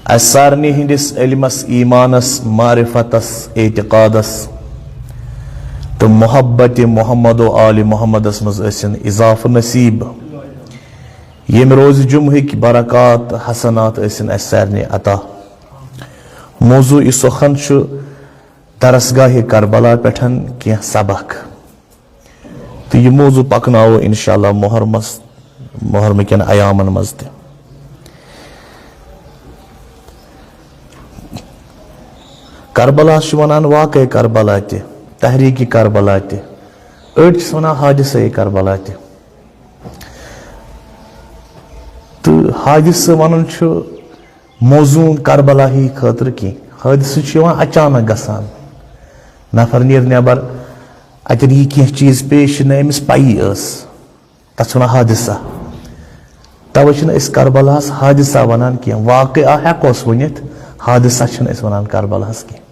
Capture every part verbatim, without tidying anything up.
اسہِ سارنٕے ہٕنٛدِس علمس، ایمانس، معرفتس، اعتقادس تہٕ محبت محمد و آل محمدس منٛز ٲسِن اضافہٕ نصیب۔ ییٚمہِ روزِ جمعہٕکۍ برکات حسنات ٲسِن اسہِ سارنٕے عطا۔ موضوع سخن چھُ درسگاہ کربلا پٮ۪ٹھ کینٛہہ سبق۔ تہٕ یہِ موضوع پکناوو انشاءاللہ محرمس، محرمہٕ کٮ۪ن ایامن منٛز تہِ۔ کربلاہس چھِ ونان واقعے کربلا تہِ، تحریک کربلا تہِ، أڑۍ چھِس ونان حادثے کربلا تہِ۔ تہٕ حادثہٕ ونُن چھُ موزوٗن کربلا ہی خٲطرٕ کینٛہہ۔ حٲدثہٕ چھُ یِوان اچانک گژھان۔ نفر نیرِ نٮ۪بر، اتٮ۪ن یی کینٛہہ چیٖز پیش، چھِ نہٕ أمِس پَیی ٲس، تتھ چھِ ونان حٲدثہ۔ توے چھِنہٕ أسۍ کربلاہس حٲدثہ ونان کینٛہہ، واقعہ ہٮ۪کوس ؤنِتھ، حٲدثہ چھِنہٕ أسۍ ونان کربلاہس کینٛہہ۔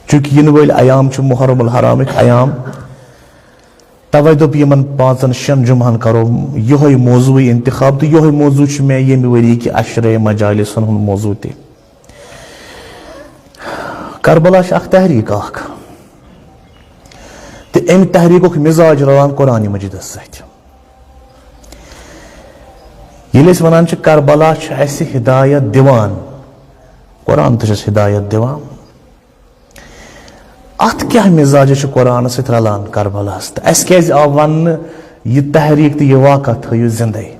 چونکہ یِنہٕ وٲلۍ ایام چھِ محرم الحرامٕکۍ ایام، توے دوٚپ یِمن پانٛژن شٮ۪ن جمعہن کرو یِہوٚے موضوعٕے انتخاب، تہٕ یِہوٚے موضوع چھُ مےٚ ییٚمہِ ؤری کہِ عشرے مجالسن ہُنٛد موضوع تہِ۔ کربلا چھِ اکھ تحریک اکھ، تہٕ امہِ تحریکُک مزاج رلان قرآن مجیدس سۭتۍ۔ ییٚلہِ أسۍ ونان چھِ کربلا چھِ اسہِ ہدایت دِوان، قرآن تہِ چھُ اسہِ ہدایت دِوان۔ اتھ کیٛاہ مزاج چھُ قرآنس سۭتۍ رلان کربلاہس؟ تہٕ اسہِ کیٛازِ آو وننہٕ یہِ تحریک تہٕ یہِ واقعہ تھٲیِو زندے؟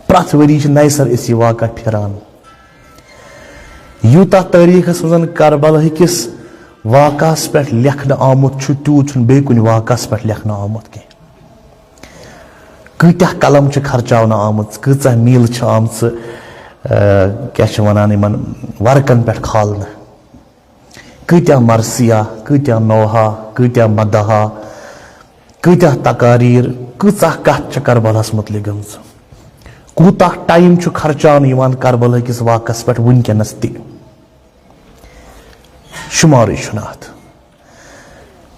پرٛٮ۪تھ ؤری چھِ نَیہِ سرٕ أسۍ یہِ واقعہ پھِران۔ یوٗتاہ تٲریٖخس منٛز کربلا کِس واقعس پٮ۪ٹھ لیکھنہٕ آمُت چھُ، تیوٗت چھُنہٕ بیٚیہِ کُنہِ واقعس پٮ۪ٹھ لیکھنہٕ آمُت کینٛہہ۔ کۭتیٛاہ قلم چھِ خرچاونہٕ آمٕژ، کۭژاہ میٖلہٕ چھِ آمژٕ، آ، کیٛاہ چھِ ونان یِمن ورقن پٮ۪ٹھ کھالنہٕ۔ کۭتیٛاہ مرثیہ، کۭتیٛاہ نوحہ، کۭتیٛاہ مدحہ، کۭتیٛاہ تقاریر، کۭژاہ کتھ چھِ کربلاہس متعلق گٔمٕژ۔ کوٗتاہ ٹایم چھُ خرچاونہٕ یِوان کربلا کِس واقعس پٮ۪ٹھ وٕنکیٚنس تہِ۔ شُمارٕے چھُنہٕ اتھ۔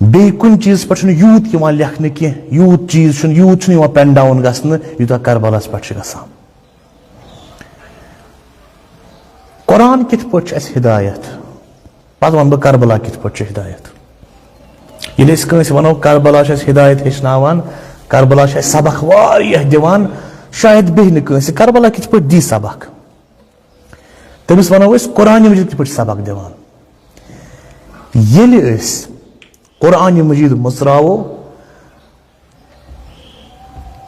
بیٚیہِ کُنہِ چیٖزس پٮ۪ٹھ چھُنہٕ یوٗت یِوان لیکھنہٕ کینٛہہ، یوٗت چیٖز چھُنہٕ، یوٗت چھُنہٕ یِوان پین ڈاوُن گژھنہٕ، یوٗتاہ کربلاہس پٮ۪ٹھ چھُ گژھان۔ قرآن کِتھ پٲٹھۍ چھُ اَسہِ ہدایت؟ پتہٕ وَنہٕ بہٕ کربلا کِتھ پٲٹھۍ چھُ ہدایت۔ ییٚلہِ أسۍ کٲنٛسہِ وَنو کربلا چھُ اَسہِ ہدایت ہیٚچھناوان، کربلا چھُ اَسہِ سبق واریاہ دِوان، شاید بیٚہہِ نہٕ کٲنٛسہِ کربلا کِتھ پٲٹھۍ دی سبق۔ تٔمِس وَنو أسۍ قرآن مجیٖد کِتھ پٲٹھۍ چھُ سبق دِوان۔ ییٚلہِ أسۍ قرآن مجیٖد مٔژراوو،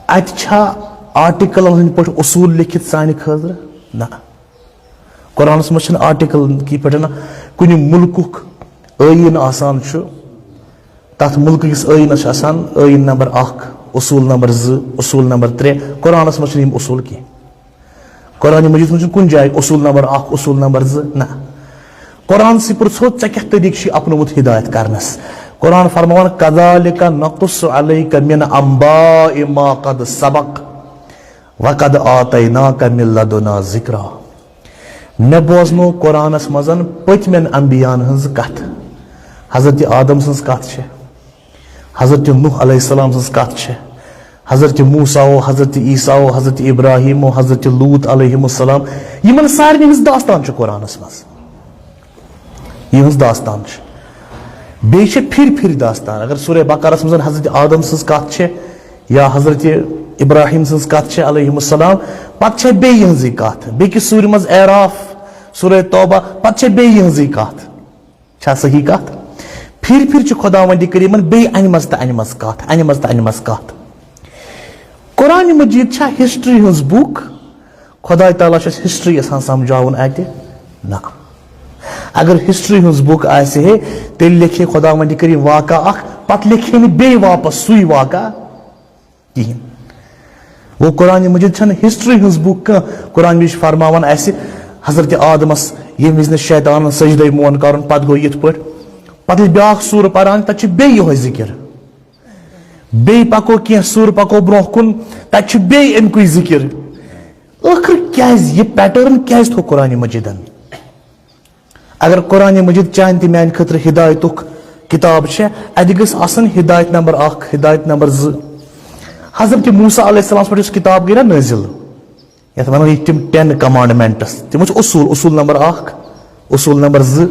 اتہِ چھا آرٹیکلن ہٕنٛدۍ پٲٹھۍ اصوٗل لیکھِتھ سانہِ خٲطرٕ؟ نہ۔ قرآنس منٛز چھِنہٕ آرٹیکل کی پٲٹھۍ نہ کُنہِ مُلکُک ٲیٖن آسان چھُ، تتھ مُلکہٕ کِس ٲیٖنس چھُ آسان ٲیٖن نمبر اکھ، اصوٗل نمبر زٕ، اصوٗل نمبر ترٛےٚ۔ قرآنس منٛز چھِنہٕ یِم اصوٗل کینٛہہ۔ قرآن مجیدس منٛز چھُنہٕ کُنہِ جایہِ اصوٗل نمبر اکھ، اصوٗل نمبر زٕ، نہ۔ قرآنسٕے پرٛژھو، ژےٚ کیٛاہ طریٖقہٕ چھُے اپنومُت ہدایت کرنس؟ قرآن فرماوان، "کذالک نقص علیک من انباء ما قد سبق وقد آتیناک من لدنا ذکرا۔" مےٚ بوزنو قرآنس منٛز پٔتمٮ۪ن انبیاہن ہٕنٛز کتھ۔ حضرت آدم سٕنٛز کتھ چھےٚ، حضرت نوح علیہ السلام سٕنٛز کتھ چھےٚ، حضرت موسیٰ و، حضرت عیسیٰ و، حضرت ابراہیم و، حضرت لوط علیہم السلام، یِمن سارنٕے ہٕنٛز داستان چھِ قرآنس منٛز۔ یِہٕنٛز داستان چھِ۔ بیٚیہِ چھِ پھِرِ پھِرِ داستان۔ اگر سورہ بقرس منٛز حضرت آدم سٕنٛز کتھ چھےٚ یا حضرت ابراہیم سٕنٛز کتھ چھےٚ علیہم السلام، پتہٕ چھےٚ بیٚیہِ یِہٕنٛزٕے کتھ۔ بیٚکِس سورِ منٛز اعراف، سورہ توبہ، پتہٕ چھےٚ بیٚیہِ یِہٕنٛزٕے کتھ۔ چھا صحیح کتھ؟ پھِرِ پھِرِ چھُ خداوندِ کریٖمن بیٚیہِ انہِ منٛز تہٕ انہِ منٛز کتھ، انہِ منٛز تہٕ انہِ منٛز کتھ۔ قرآن مجیٖد چھا ہسٹری ہٕنٛز بُک؟ خداے تعالیٰ چھُ اَسہِ ہسٹری یژھان سمجھاوُن اتہِ؟ نہ۔ اگر ہسٹری ہٕنٛز بُک آسہِ ہے، تیٚلہِ لیکھِ ہے خداوندِ کریٖم واقعہ اکھ، پتہٕ لیکھِ ہے نہٕ بیٚیہِ واپس سُے واقعہ کِہیٖنۍ۔ گوٚو، قرآن مجیٖد چھَنہٕ ہسٹری ہٕنٛز بُک کانٛہہ۔ قرآن مجیٖد چھُ فرماوان اَسہِ، حضرت آدمس ییٚمہِ وِزِ نہٕ شیطانن سجدے مون کرُن، پتہٕ گوٚو یِتھ پٲٹھۍ۔ پتہٕ ییٚلہِ بیٛاکھ سورٕ پران، تتہِ چھُ بیٚیہِ یِہوٚے ذِکر۔ بیٚیہِ پکو کینٛہہ سورٕ، پکو برٛونٛہہ کُن، تتہِ چھُ بیٚیہِ اَمہِ کُے ذِکر۔ ٲخٕر کیٛازِ یہِ pattern کیٛازِ تھوٚو قرآن مجیٖدن؟ اگر قرآن مجید چانہِ تہٕ میانہِ خٲطرٕ ہدایتُک کتاب چھےٚ، اتہِ گٔژھ آسٕنۍ ہدایت نمبر اکھ، ہدایت نمبر زٕ۔ حضرت موسیٰ علیہ السلامس پٮ۪ٹھ یۄس کتاب گٔے نا نٲزِل، یَتھ وَنان یہِ تِم ٹین کمانڈمنٹس، تِم چھِ اصوٗل، اصوٗل نمبر اکھ، اصوٗل نمبر زٕ،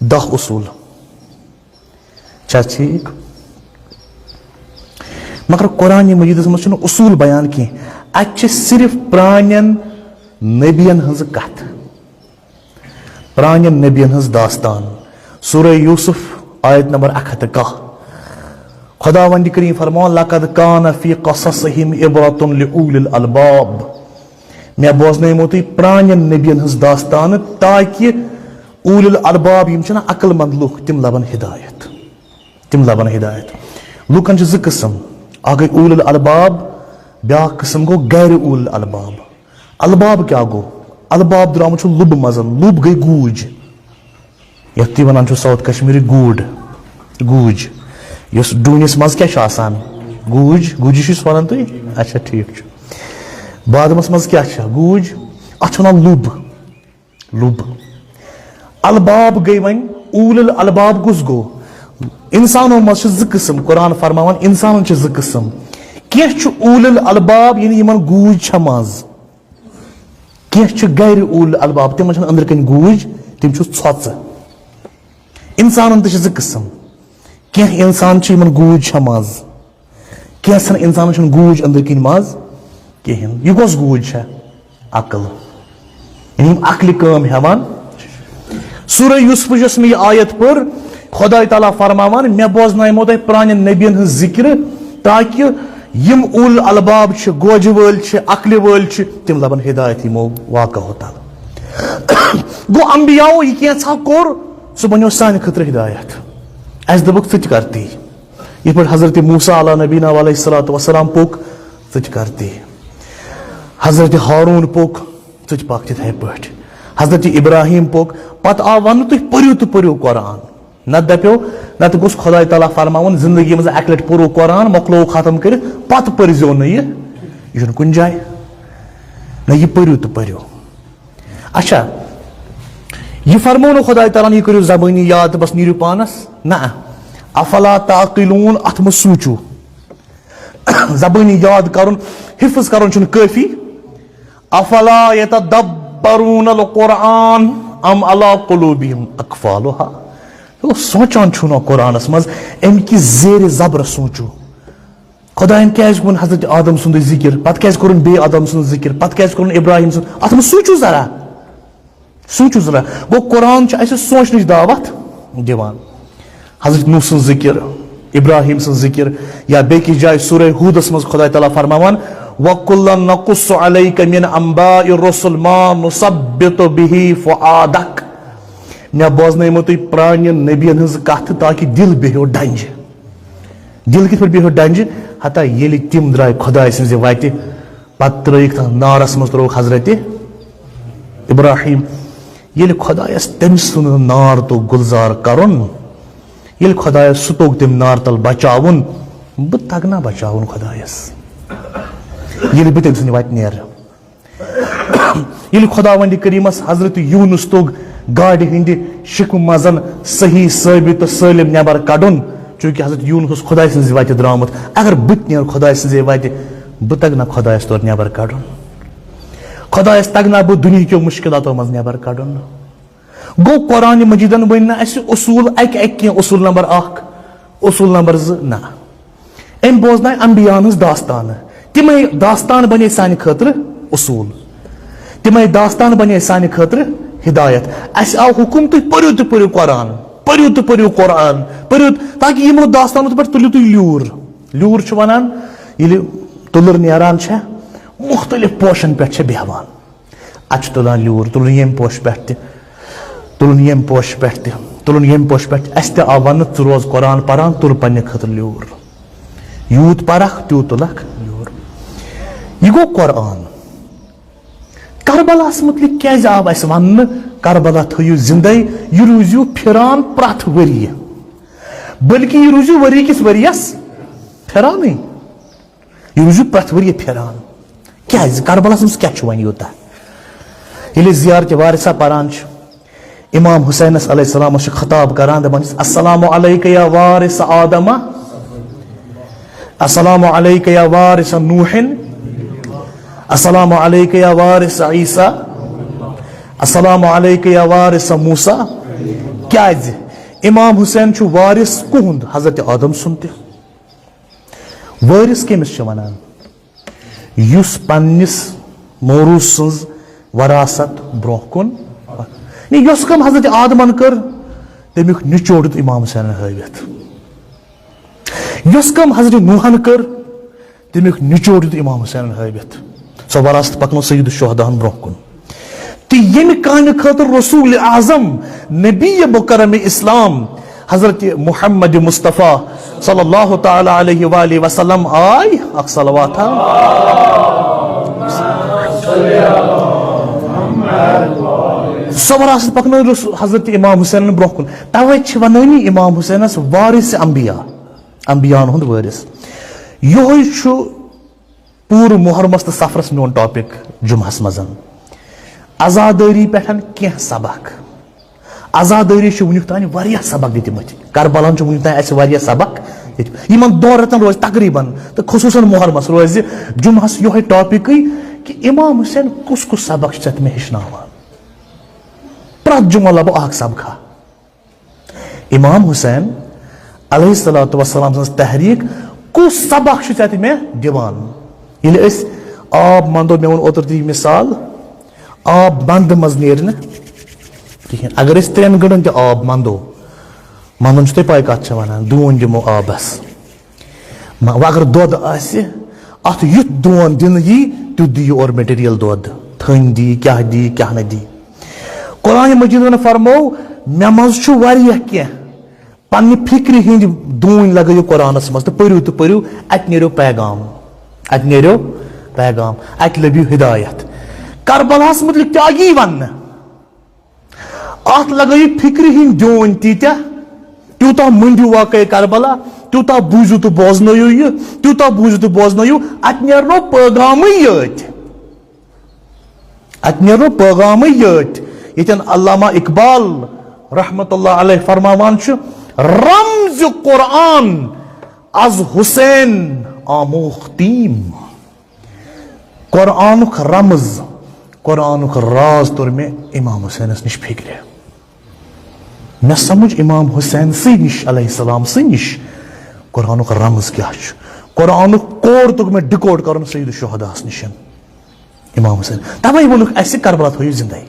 دَہ اصوٗل۔ چھا ٹھیٖک؟ مگر قرآن مجیدس منٛز چھُنہٕ اصوٗل بیان کینٛہہ، اَتہِ چھِ صرف پرٛانٮ۪ن نبین ہٕنٛز کتھ۔ پرانٮ۪ن نبین ہٕنٛز داستان۔ سورہ یوسف، آیت نمبر اکھ ہتھ تہٕ کاہ۔ خداوند کریم فرماوان، "لقد کان فی قصصہم عبرۃ لأولی الالباب۔" مےٚ بوزنٲیمو تُہۍ پرانٮ۪ن نبین ہٕنٛز داستانہٕ، تاکہ اولی الالباب، یِم چھِنہ عقل مند لُکھ، تِم لبن ہدایت۔ تِم لبن ہدایت۔ لُکن چھِ زٕ قٕسم، اکھ گٔے اولی الالباب، بیاکھ قٕسم گوٚو غیر اولی الالباب۔ الباب کیٛاہ گوٚو؟ الباب درٛامُت چھُ لُبہٕ منٛز، لُب گٔے گوٗج۔ یَتھ تُہۍ وَنان چھِو ساوُتھ کشمیٖری گوٗڈ، گوٗج۔ یۄس ڈوٗنِس منٛز کیٛاہ چھُ آسان؟ گوٗج، گوٗجہِ چھُ یُس وَنان تُہۍ؟ اچھا، ٹھیٖک چھُ۔ بادمَس منٛز کیٛاہ چھِ؟ گوٗج۔ اَتھ چھِ وَنان لُب۔ لُب۔ الباب گٔے وۄنۍ، اوٗلُل الباب کُس گوٚو؟ اِنسانو منٛز چھِ زٕ قٕسٕم، قرآن فرماوان، اِنسانَن چھِ زٕ قٕسٕم۔ کینٛہہ چھُ اوٗلُل الباب، یعنی یِمَن گوٗج چھےٚ منٛز۔ کینٛہہ چھِ غیر اوٗلُل الباب، تِمَن چھَنہٕ أنٛدرٕ کَنۍ گوٗج، تِم چھِ ژھۄژٕ۔ اِنسانَن تہِ چھِ زٕ قٕسٕم۔ کینٛہہ اِنسان چھِ، یِمَن گوٗج چھےٚ منٛز۔ کینٛژھن اِنسانَن چھُنہٕ گوٗج أنٛدرٕ کِنۍ منٛز کِہیٖنۍ۔ یہِ کۄس گوٗج چھےٚ؟ عقل۔ یعنی یِم عقلہِ کٲم ہٮ۪وان۔ سورہ یوسفٕچ یۄس مےٚ یہِ آیت پٔر، خۄداے تعالیٰ فرماوان، مےٚ بوزنایمو تۄہہِ پرٛانٮ۪ن نبیَن ہٕنٛز ذِکرٕ، تاکہِ یِم اُل الباب چھِ، گوجہِ وٲلۍ چھِ، عقلہِ وٲلۍ چھِ، تِم لبن ہدایت یِمو واقعو تل۔ گوٚو، انبیاہو یہِ کینٛژھا کوٚر، سُہ بنیو سانہِ خٲطرٕ ہدایت۔ اَسہِ دوٚپُکھ، "ژٕ تہِ کر تی۔" یِتھ پٲٹھۍ حضرت موسیٰ علیٰ نبینا علیہ الصلوۃ والسلام پوٚک، ژٕ تہِ کر تی۔ حضرت ہارون پوٚک، ژٕ تہِ پکھ تِتھے پٲٹھۍ۔ حضرت ابراہیم پوٚک، پتہٕ آو وننہٕ، "تُہۍ پٔرِو تہٕ پٔرِو قرآن۔" نتہٕ دپیو، نتہٕ گوٚژھ خداے تعالیٰ فرماوُن، زندگی منٛز اکہِ لٹہِ پوٚرُو قرآن، مۄکلوو ختم کٔرِتھ، پتہٕ پٔرۍزیو نہٕ یہِ۔ یہِ چھُنہٕ کُنہِ جایہِ۔ نہ، یہِ پٔرِو تہٕ پٔرِو۔ اچھا، یہِ فرموو نہٕ خداے تعالیٰ ہن، "یہِ کٔرِو زبٲنی یاد تہٕ بس نیٖرِو پانس۔" نہ، افلا تعقلون، اتھ منٛز سوٗنچِو۔ زبٲنی یاد کرُن، حفظ کرُن چھُنہٕ کٲفی۔ افلا یتدبرون القرآن ام علی قلوبہم اقفالہا۔ یہِ سونچان چھُو نہٕ قرآنس منٛز، امہِ کہِ زیرِ زبرس سوٗنچِو۔ خدایَن کیٛازِ ووٚن حضرت آدم سُنٛدُے ذِکِر؟ پتہٕ کیٛازِ کوٚرُن بیٚیہِ آدم سُنٛد ذِکِر؟ پتہٕ کیٛازِ کوٚرُن ابراہیم سُنٛد؟ اَتھ منٛز سوٗنٛچِو ذرا۔ سوٗنٛچِو ذرا۔ گوٚو، قرآن چھُ اَسہِ سونٛچنٕچ دعوت دِوان۔ حضرت نوح سُنٛد ذِکِر، ابراہیم سُنٛد ذِکِر، یا بیٚکِس جایہِ سورہ ہوٗدَس منٛز خداے تعالیٰ فرماوان، "وَكُلًّا نَقُصُّ عَلَيْكَ مِنْ أَنْبَاءِ الرُّسُلِ مَا نُثَبِّتُ بِهِ فُؤَادَكَ۔" مےٚ بوزنٲیمو تُہۍ پرٛانٮ۪ن نبیَن ہٕنٛز کَتھ تاکہِ دِل بیٚہیو ڈنٛجہِ۔ دِل کِتھ پٲٹھۍ بیٚہو ڈنجہِ؟ ہتا ییٚلہِ تِم درٛاے خۄداے سٕنٛزِ وَتہِ، پتہٕ ترٛٲیِکھ تَتھ نارَس منٛز، ترٛووُکھ حضرت ابراہیم۔ ییٚلہِ خۄدایَس تٔمۍ سُنٛد نار توٚگ گُلزار کَرُن، ییٚلہِ خۄدایَس سُہ توٚگ تٔمۍ نار تَل بچاوُن، بہٕ تَگہٕ نا بچاوُن خۄدایَس، ییٚلہِ بہٕ تٔمۍ سٕنٛدِ وَتہِ نیرٕ؟ ییٚلہِ خۄداوندِ کریٖمس حضرت یوٗنس توٚگ گاڈِ ہٕنٛدِ شِکمہٕ منٛز صحیح، ثٲبت تہٕ سٲلِم نٮ۪بر کڑُن، چوٗنٛکہِ حضرت یوٗنس اوس خۄداے سٕنٛزِ وتہِ درٛامُت، اگر بہٕ تہِ نیرٕ خۄداے سٕنٛزے وتہِ، بہٕ تگہٕ نا خۄدایس تورٕ نٮ۪بر کڑُن؟ خۄدایس تگہٕ نا بہٕ دُنیہکیو مُشکلاتو منٛز نٮ۪بر کڑُن؟ گوٚو، قرآنِ مجیدن ؤنۍ نہٕ اَسہِ اصوٗل اکہِ اکہِ کینٛہہ، اصوٗل نمبر اکھ، اصوٗل نمبر زٕ، نہ۔ أمۍ بوزنایہِ انبیاہن ہٕنٛز داستانہٕ۔ تِمے داستان بنے سانہِ خٲطرٕ اصوٗل۔ تِمے داستان بنے سانہِ خٲطرٕ ہدایت۔ اَسہِ آو حُکم، تُہۍ پٔرِو تہٕ پٔرِو قرآن، پٔرِو تہٕ پٔرِو قرآن، پٔرِو، تاکہِ یِمو داستانو پٮ۪ٹھ تُلِو تُہۍ لیوٗر۔ لیوٗر چھُ وَنان، ییٚلہِ تُلٕر نیران چھےٚ، مُختٔلِف پوشن پٮ۪ٹھ چھےٚ بیٚہوان۔ اَتھ چھُ تُلان لیوٗر، تُلُن ییٚمہِ پوشہٕ پٮ۪ٹھ تہِ، تُلُن ییٚمہِ پوشہٕ پٮ۪ٹھ تہِ، تُلُن ییٚمہِ پوشہٕ پٮ۪ٹھ تہِ۔ اَسہِ تہِ آو وَننہٕ، ژٕ روز قرآن پَران، تُل پنٛنہِ خٲطرٕ لیوٗر۔ یوٗت پَرَکھ، تیوٗت تُلَکھ لیوٗر۔ یہِ گوٚو قرآن۔ کربلاہَس مُتعلِق کیٛازِ آو اَسہِ وَننہٕ، کربلا تھٲیِو زِندَے، یہِ روٗزِو پھِران پرٛٮ۪تھ ؤریہِ، بلکہِ یہِ روٗزِو ؤری کِس ؤریَس پھِرانٕے۔ یہِ روٗزِو پرٛٮ۪تھ ؤریہِ پھِران۔ کیٛازِ؟ کربلاہَس منٛز کیٛاہ چھُ وۄنۍ یوٗتاہ؟ ییٚلہِ أسۍ زیارتِ وارثہ پَران چھِ، امام حسینس علیہ السلامس چھِ خطاب کران، دَپان چھِس، "السلام علیک یا وارث آدم، السلام علیک یا وارث نوح، السلام علیک یا وارث عیسیٰ، السلام علیک یا وارث موسیٰ۔ کیازِ؟ امام حسین چھُ وارث کُہُنٛد؟ حضرت آدم سُنٛد تہِ۔ وٲرِث کٔمِس چھِ وَنان؟ یُس پننِس موروث سٕنٛز وراثت برونٛہہ کُن، یعنی یۄس کٲم حضرت آدمن کٔر، تَمیُک نچوڑ دیُت امام حسینن ہٲوِتھ۔ یۄس کٲم حضرت نوحن کٔر، تَمیُک نچوڑ دیُت امام حسینن ہٲوِتھ۔ سۄ وراثت پکنٲو سید الشہداہن برونٛہہ کُن۔ تہٕ ییٚمہِ کامہِ خٲطرٕ رسول اعظم، نبی مکرم اسلام، حضرت محمد مصطفیٰ صلی اللہ تعالیٰ علیہ وآلہ وسلم آے، اکھ صلوات ہا۔ سۄ وراثت پکنٲو رسول حضرت امام حسینن برونٛہہ کُن۔ توے چھِ ونٲنی امام حسینس وارث انبیاء، انبیاءن ہُنٛد وٲرِث۔ یِہوٚے چھُ پوٗرٕ محرمس تہٕ صفرس میون ٹاپک جمعہس منٛز۔ عزادٲری پٮ۪ٹھ کینٛہہ سبق۔ عزادٲری چھِ وٕنیُک تام واریاہ سبق دِتمٕتۍ۔ کربلاہن چھِ وٕنیُک تام اَسہِ واریاہ سبق دِتمٕتۍ۔ یِمن دۄن رٮ۪تن روزِ تقریباً، تہٕ خصوٗصاً محرمس روزِ جمعہس یِہوٚے ٹاپکٕے کہِ امام حسین کُس کُس سبق چھُ ژےٚ مےٚ ہیٚچھناوان۔ پرٛٮ۪تھ جمعہ لبہٕ اکھ سبقہ۔ امام حسین علیہ الصلوۃ والسلام سٕنٛز تحریک کُس سبق چھُ ژےٚ تہٕ مےٚ دِوان؟ ییٚلہِ أسۍ آب منٛدو، مےٚ ووٚن اوترٕ تہِ یہِ مثال، آب منٛدٕ منٛز نیرِ نہٕ کِہیٖنۍ۔ اگر أسۍ ترٛٮ۪ن گنٛڈن تہِ آب منٛدو، منٛدُن چھُ تۄہہِ پَے کَتھ چھِ وَنان، ڈوٗنۍ دِمو آبَس۔ مہ-، وۄنۍ اگر دۄد آسہِ، اَتھ یُتھ ڈوٗن دِنہٕ یی، تیُتھ دِیہِ اورٕ مٹیریل دۄد۔ تھٔنۍ دی، کیٛاہ دی، کیٛاہ نہٕ دی۔ قرآن مجیدن فرموو، مےٚ منٛز چھُ واریاہ کینٛہہ۔ پننہِ فکرِ ہٕنٛدۍ ڈوٗنۍ لگٲیِو قرآنس منٛز تہٕ پٔرِو تہٕ پٔرِو، اتہِ نیرِو پیغام، اتہِ نیرِو پیغام، اتہِ لٔبِو ہدایت۔ کربلاہس متعلق تہِ آیہِ یی وننہٕ۔ اتھ لگٲیِو فکرِ ہٕنٛدۍ ڈوٗنۍ تیٖتیٛاہ، تیوٗتاہ مٔنٛڈِو واقعے کربلا، تیوٗتاہ بوٗزِو تہٕ بوزنٲیِو یہِ، تیوٗتاہ بوٗزِو تہٕ بوزنٲیِو، اتہِ نیرنو پیغامٕے یٲتۍ۔ اتہِ نیرنو پیغامٕے یٲتۍ۔ ییٚتٮ۪ن علامہ اقبال رحمت اللہ علیہ فرماوان چھُ، رمز قرآن از حسین آموختیم۔ قرآنُک رمز، قرآنُک راز توٚر مےٚ امام حسینس نِش فکرِ۔ مےٚ سمجھ امام حسین سٕے نِش علیہ السلام سٕے نِش قرآنُک رمز کیٛاہ چھُ۔ قرآنُک کوڈ توٚگ مےٚ ڈِکوڈ کرُن سید الشہداہس نِش۔ امام حسین۔ توے ووٚنُکھ اسہِ کربلا تھٲیِو زندے۔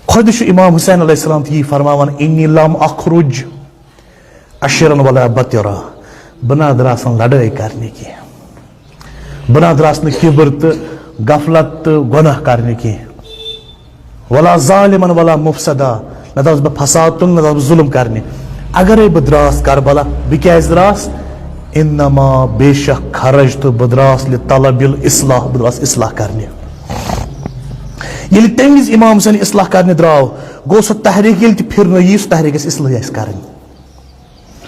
خۄد چھُ امام حسین علیہ السلام تہِ یی فرماوان، انی لم اخرج اشرا ولا بطرا، بہٕ نہ درٛاس نہٕ لڑٲے کرنہِ کینٛہہ، بہٕ نہ درٛاس نہٕ کبر تہٕ غفلت تہٕ گۄناہ کرنہِ کینٛہہ، ولا ظالما ولا مفسدا، نہ درٛاس بہٕ فساد تُلنہِ، نہ درٛاس بہٕ ظلم کرنہِ۔ اگرے بہٕ درٛاس کربلا، بہٕ کیازِ درٛاس؟ انما، بے شک، خرج تہٕ بہٕ درٛاس لطلب الاصلاح، بہٕ درٛاس اصلاح کرنہِ۔ ییٚلہِ تمہِ وِزِ امام حسین اصلاح کرنہِ درٛاو، گوٚو سۄ تحریک ییٚلہِ تہِ پھرنہٕ یی، سۄ تحریک گژھِ اصلاحی اَسہِ کرٕنۍ۔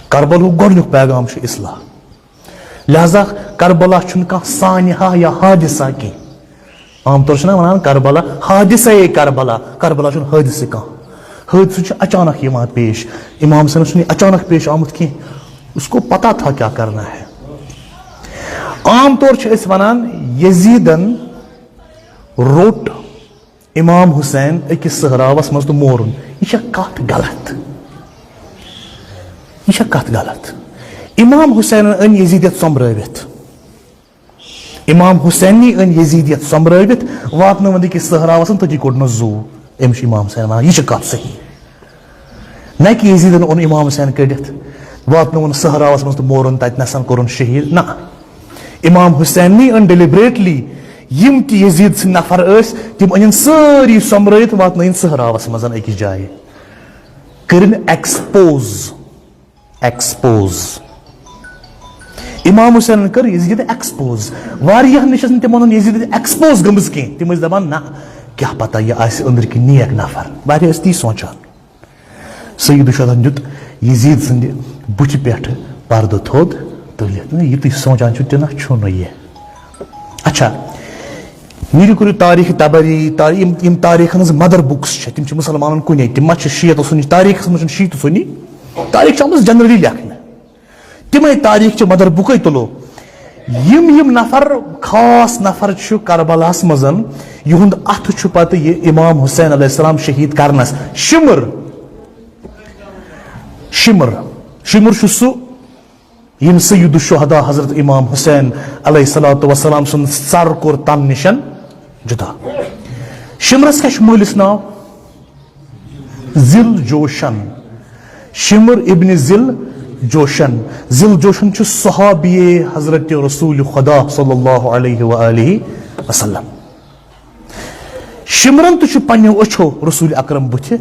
کربلہُک گۄڈٕنیُک پیغام چھُ اصلاح۔ لہذا کربلا چھُنہٕ کانٛہہ سانحہ یا حادثہ کینٛہہ۔ عام طور چھِنہ وَنان کربلا حادثے کربلا، کربلا چھُنہٕ حٲدثہٕ کانٛہہ۔ حٲدثہٕ چھُ اچانک یِوان پیش۔ امام حسینس چھُنہٕ یہِ اچانک پیش آمُت کینٛہہ۔ اس کو پتہ تھا کیا کرنا ہے۔ عام طور چھِ أسۍ وَنان یزیدن روٚٹ امام حسین أکِس صحراوس منٛز تہٕ مورُن۔ یہِ چھےٚ کتھ غلط۔ یہِ چھےٚ کتھ غلط۔ امام حسینن أنۍ یزیدیت سۄمبرٲوِتھ۔ امام حسیننی أنۍ یزیدیت سۄمبرٲوِتھ، واتنٲوٕن أکِس صحراوس، تٔتی کوٚڑنس زُو۔ أمِس چھُ امام حسین ونان، یہِ چھِ کتھ صحیح۔ نہ کہِ یزیدن اوٚن امام حسین کٔڑِتھ، واتنووُن صحراوس منٛز تہٕ مورُن تتہِ نسن، کوٚرُن شہید۔ نہ، امام حسیننی أنۍ ڈیلیبریٹلی، یِم تہِ یزید سٕنٛدۍ نفر ٲسۍ، تِم أنِن سٲری سۄمبرٲوِتھ، واتنٲیِن صحراوس منٛز أکِس جایہِ، کٔرِن ایکسپوز۔ ایکسپوز۔ امام حسینن کٔر یزید ایکسپوز۔ واریاہن نِش ٲسۍ تِمن ہُنٛد یزید ایکسپوز گٔمٕژ کینٛہہ۔ تِم ٲسۍ دپان، نہ، کیٛاہ پتہ، یہِ آسہِ أنٛدرۍ کِنۍ نیک نفر۔ واریاہ ٲسۍ تی سونٛچان۔ سید الشہداہن دیُت یزید سٕنٛدِ بُتھِ پٮ۪ٹھ پردٕ تھوٚد تُلِتھ۔ نہ، یہِ تُہۍ سونٛچان چھِو، تہِ نہ چھُنہٕ یہِ۔ اچھا، یہِ تہِ کٔرِو تاریخ طبری، تا-، یِم، یِم تاریخن ہٕنٛز مدر بُکس چھِ، تِم چھِ مُسلمانن کُنے، تِم ما چھِ شیعتو سُنی، تاریخس منٛز چھُنہٕ شیعتو سُنی، تاریخ چھُ آمُت جنرلی لیکھنہٕ۔ تِمے تاریخ چھِ مدر بُکے تُلو۔ یِم یِم نفر، خاص نفر چھِ کربلاہس منٛز، یِہُنٛد اَتھٕ چھُ پتہٕ یہِ امام حسین علیہ السلام شہید کرنس۔ شمر، شمر، شمر چھُ سُہ، ییٚمۍ سید الشہداء حضرت امام حسین علیہ الصلوۃ والسلام سُنٛد سر کوٚر تَمہِ نِش جدا۔ شمرس کیٛاہ چھُ مٲلِس ناو؟ ذل جوشن۔ شمر ابن ذل جوشن۔ ذل جوشن چھُ صحابی حضرت رسول خدا صلی اللہ علیہ وآلہ وسلم۔ شمرن تہِ چھُ پننیو أچھو رسول اکرم بُتھِ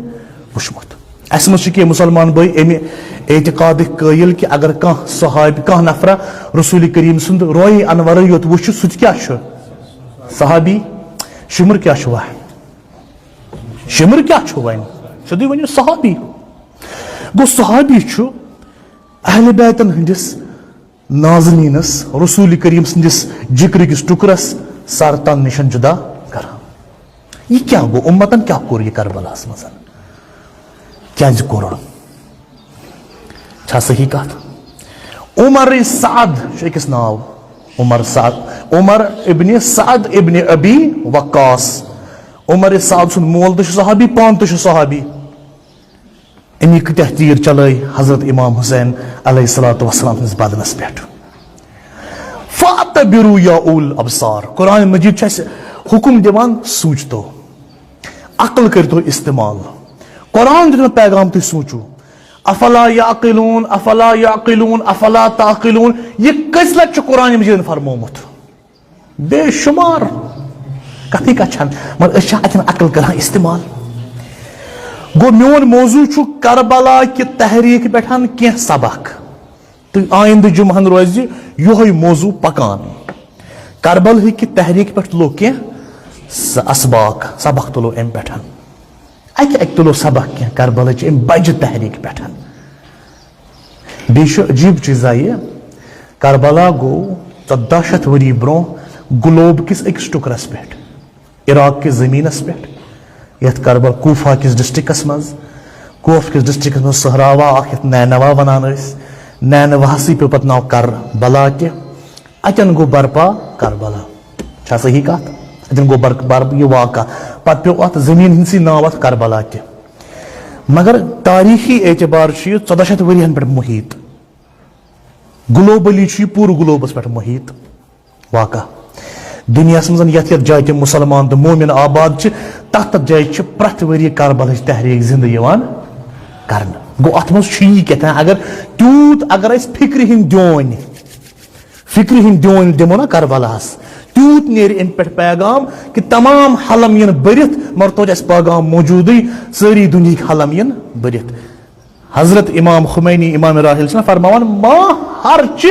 وُچھمُت۔ اسہِ منٛز چھِ کینٛہہ مسلمان بٲے امہِ اعتقادٕکۍ قٲیل کہِ اگر کانٛہہ صحابی، کانٛہہ نفرا رسول کریم سُنٛد روی انورٕے یوت وُچھِ، سُہ تہِ کیٛاہ چھُ؟ صحابی۔ شمر کیٛاہ چھُ وۄنۍ؟ شمر کیٛاہ چھُ وۄنۍ؟ سیوٚدُے ؤنِو صحابی۔ گوٚو صحابی چھُ اہل بیتن ہٕنٛدِس نازنینس، رسول کریم سٕنٛدِس ذکر کِس ٹُکرس سر تن نِش جدا کران۔ یہِ کیٛاہ گوٚو؟ اُمتن کیٛاہ کوٚر یہِ کربلاہس منٛز؟ کیٛازِ کوٚرُن؟ چھا صحیح کتھ؟ عمر سعد چھُ أکِس ناو۔ عمر سعد، عمر ابن سعد ابن ابی وقاص۔ عمر سعد سُنٛد مول تہِ چھُ صحابی، پانہٕ تہِ چھُ صحابی۔ أمی کۭتیاہ تیٖر چلٲے حضرت امام حسین علیہ الصلوۃ والسلام سٕنٛدِس بدنس پٮ۪ٹھ۔ فَاعْتَبِرُوا يَا أُولِي الْأَبْصَارِ۔ قرآن مجید چھُ اَسہِ حکم دِوان، سوٗنٛچتو، عقل کٔرتو استعمال۔ قرآن دیُت مےٚ پیغام، تُہۍ سوٗنٛچِو۔ افلا یعقلون، افلا یعقلون، افلا تعقلون۔ یہِ کٔژِ لٹہِ چھُ قرآن مجیدن فرمومُت؟ بے شمار۔ کتھٕے کتھ چھنہٕ، مگر أسۍ چھِ اتٮ۪ن عقل کران استعمال۔ گوٚو، میون موضوع چھُ کربلا کہِ تحریٖک پٮ۪ٹھ کینٛہہ سبق۔ تہٕ آیندٕ جمعہن روزِ یِہوٚے موضوع پکان۔ کربلہٕکہِ تحریٖک پٮ۪ٹھ تُلو کینٛہہ س-، اسباق، سبق تُلو امہِ پٮ۪ٹھ۔ اکہِ اکہِ تُلو سبق کینٛہہ کربلٕچ امہِ بجہِ تحریٖک پٮ۪ٹھ۔ بیٚیہِ چھُ عجیٖب چیٖزا یہِ، کربلا گوٚو ژۄداہ شیٚتھ ؤری برونٛہہ گلوب کِس أکِس ٹُکرس پٮ۪ٹھ، عراق کِس زٔمیٖنس پٮ۪ٹھ، یتھ کربل کوفہ کِس ڈسٹرکٹس منٛز، کوفہ کِس ڈسٹرکٹس منٛز صحراوا اکھ، یتھ نینوا ونان ٲسۍ۔ نینواہسٕے پیوٚو پتہٕ ناو کربلا تہِ۔ اتٮ۪ن گوٚو برپا کربلا۔ چھا صحیح کتھ؟ اتٮ۪ن گوٚو بر-، بر-، یہِ واقعہ۔ پتہٕ پیوٚو اتھ زٔمیٖن ہٕنٛدسٕے ناو اتھ کربلا تہِ۔ مگر تاریخی اعتبار چھُ یہِ ژۄداہ شیٚتھ ؤرین پٮ۪ٹھ محیط۔ گلوبلی چھُ یہِ پوٗرٕ گلوبس پٮ۪ٹھ محیط واقعہ۔ دُنیاہس منٛز یتھ یتھ جایہِ تہِ مسلمان تہٕ مومن آباد چھِ، تتھ تتھ جایہِ چھِ پرٛٮ۪تھ ؤریہِ کربلٕچ تحریٖک زندٕ یِوان کرنہٕ۔ گوٚو، اتھ منٛز چھُ یی کیٛاہ تام، اگر تیوٗت، اگر أسۍ فکرِ ہٕنٛدۍ دیونۍ، فکرِ ہٕنٛدۍ دیونۍ دِمو نا کربلاہس، تیوٗت نیرِ امہِ پٮ۪ٹھ پیغام کہِ تمام حلم یِن بٔرِتھ، مگر توتہِ آسہِ پیغام موجودٕے، سٲری دُنیہٕکۍ حلم یِن بٔرِتھ۔ حضرت امام خمینی، امام راحل چھِنہ فرماوان، "ما ہرچ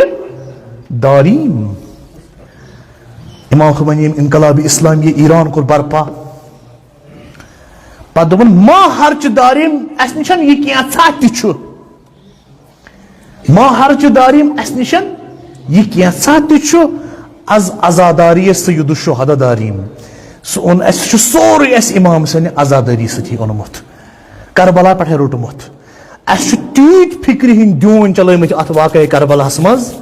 داریم"۔ امام خمینی، انقلاب اسلامی ایران کوٚر برپا۔ پتہٕ دوٚپُن، "ما ہرچ داریم"، اسہِ نِش چھَنہٕ یہِ کینٛژھا تہِ چھُ۔ "ما ہرچ داریم"، اسہِ نِش یہِ کینٛژھا تہِ چھُ، از عزاداری سید الشہداء داریم۔ سُہ اوٚن اسہِ، سُہ چھُ سورُے اسہِ امام حسین عزاداری سۭتی اوٚنمُت، کربلا پٮ۪ٹھے روٚٹمُت۔ اسہِ چھُ تیٖتۍ فکرِ ہٕنٛدۍ دیوٗنۍ چلٲومٕتۍ اتھ واقعے کربلاہس منٛز۔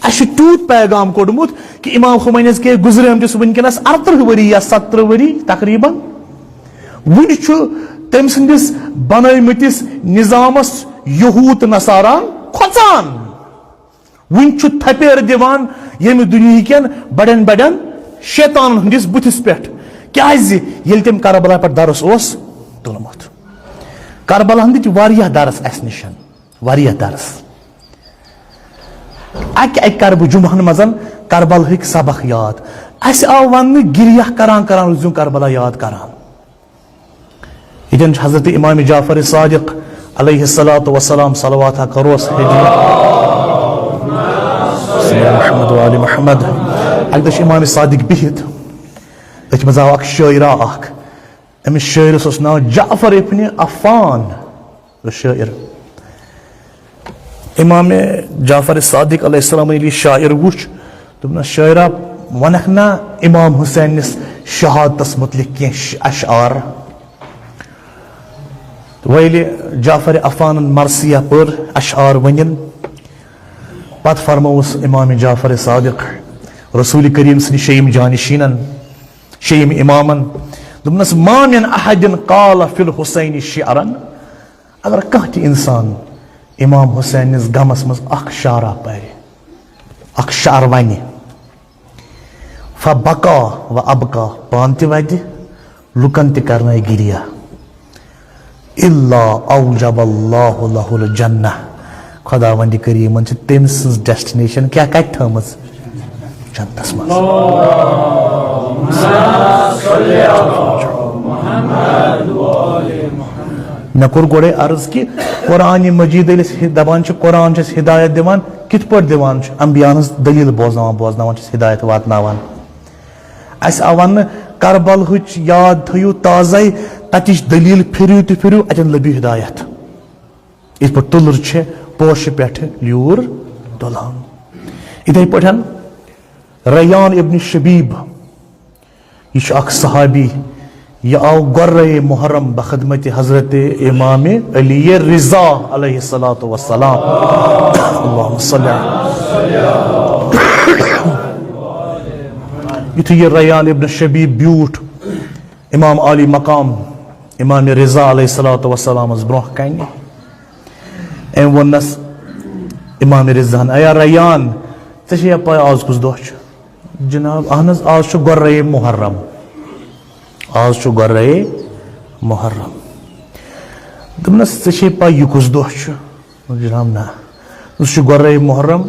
اسہِ چھُ تیوٗت پیغام کوٚڑمُت کہِ امام خمینیس گٔے گُزریمتِس وٕنکیٚنس ارترٕہ ؤری یا ستترٕہ ؤری تقریباً۔ وُنہِ چھُ تٔمۍ سٕنٛدِس بنٲومٕتِس نظامس یہوٗد نصاران کھۄژان۔ وُنہِ چھُ تھپیر دِوان ییٚمہِ دُنیہٕکٮ۪ن بڑٮ۪ن بڑٮ۪ن شیطانن ہٕنٛدِس بُتھِس پٮ۪ٹھ۔ کیازِ؟ ییٚلہِ تٔمۍ کربلا پٮ۪ٹھ درس اوس تُلمُت۔ کربلا ہٕنٛدۍ چھِ واریاہ درس اسہِ نِش، واریاہ درس۔ اکہِ اکہِ کرٕ بہٕ جمعہن منٛز کربلہٕکۍ سبق یاد۔ اسہِ آو وننہٕ، گریہ کران کران روٗزِو کربلا یاد کران۔ ییٚتٮ۪ن چھُ حضرت امام جعفر صادق علیہ الصلوۃ والسلام، صلوات ہا کروس ہیٚجرِ۔ سیدنا محمد و آل محمد۔ اکہِ دۄہ چھُ امام صادق بِہِتھ، أتھۍ منٛز آو اکھ شٲعرا اکھ۔ أمِس شٲعرس اوس ناو جعفر ابن عفان، شٲعر۔ امام جعفر صادق علیہ السلام ییٚلہِ یہِ شاعر وُچھ، دوٚپنس، "شٲعرا، ونکھ نا امام حسینس شہادتس متعلق کینٛہہ ش-، اشعار؟" ویلہِ جعفر عفانن مرثیہ پٔر، اشعار ؤنِن۔ پتہٕ فرمووُس امام جعفر صادق رسول کریم سٕنٛدِ شیٚیِم جانشینن، شیٚیِم امامن دوٚپنس، "ما من احد قال فی الحسین شعرا"، اگر کانٛہہ تہِ انسان امام حسین نِس غمس منٛز اکھ شعرا پرِ، اکھ شعر ونہِ، فبکا و ابکا، پان تہِ ودِ، لُکن تہِ کرنٲے گریہ۔ الا اوجب اللہ لہ الجنہ، خداوند کریمن چھِ تٔمۍ سٕنٛز ڈیسٹِنیشن کیٛاہ کتہِ تھٲومٕژ؟ جنتس منٛز۔ مےٚ کوٚر گۄڈے عرض کہِ قرآن مجید ییٚلہِ أسۍ دپان چھِ، قرآن چھِ اَسہِ ہدایت دِوان، کِتھ پٲٹھۍ دِوان چھُ؟ انبیاہن ہٕنٛز دٔلیٖل بوزناوان بوزناوان چھِ اَسہِ ہدایت واتناوان۔ اَسہِ آو وننہٕ، کربلہٕچ یاد تھٲیِو تازَے، تَتِچ دٔلیٖل پھِرِو تہٕ پھِرِو، اَتٮ۪ن لٔبِو ہدایت۔ یِتھ پٲٹھۍ تُلٕر چھِ پوشہِ پٮ۪ٹھٕ لیوٗر تُلان۔ یِتھَے پٲٹھۍ ریان ابن شبیب، یہِ چھُ اکھ صحابی، یہِ آو گۄرے محرم بخدمت حضرت امام علی رضا علیہ الصلوۃ والسلام۔ اللہم صلی علی۔ یُتھُے یہِ ریان ابن شبیب بیوٗٹھ امام عالی مقام، امام رضا علیہ الصلوۃ والسلامس برونٛہہ کنہِ، أمۍ ووٚننس امام رضاہن، "اے ریان، ژےٚ چھےٚ یا پَے آز کُس دۄہ چھُ؟" "جناب، اہن حظ، آز چھُ گۄرے محرم، آز چھُ گۄرے محرم۔" دوٚپنس، "ژےٚ چھے پَے یہِ کُس دۄہ چھُ؟" جناب، نہ۔ سُہ چھُ گۄرے محرم،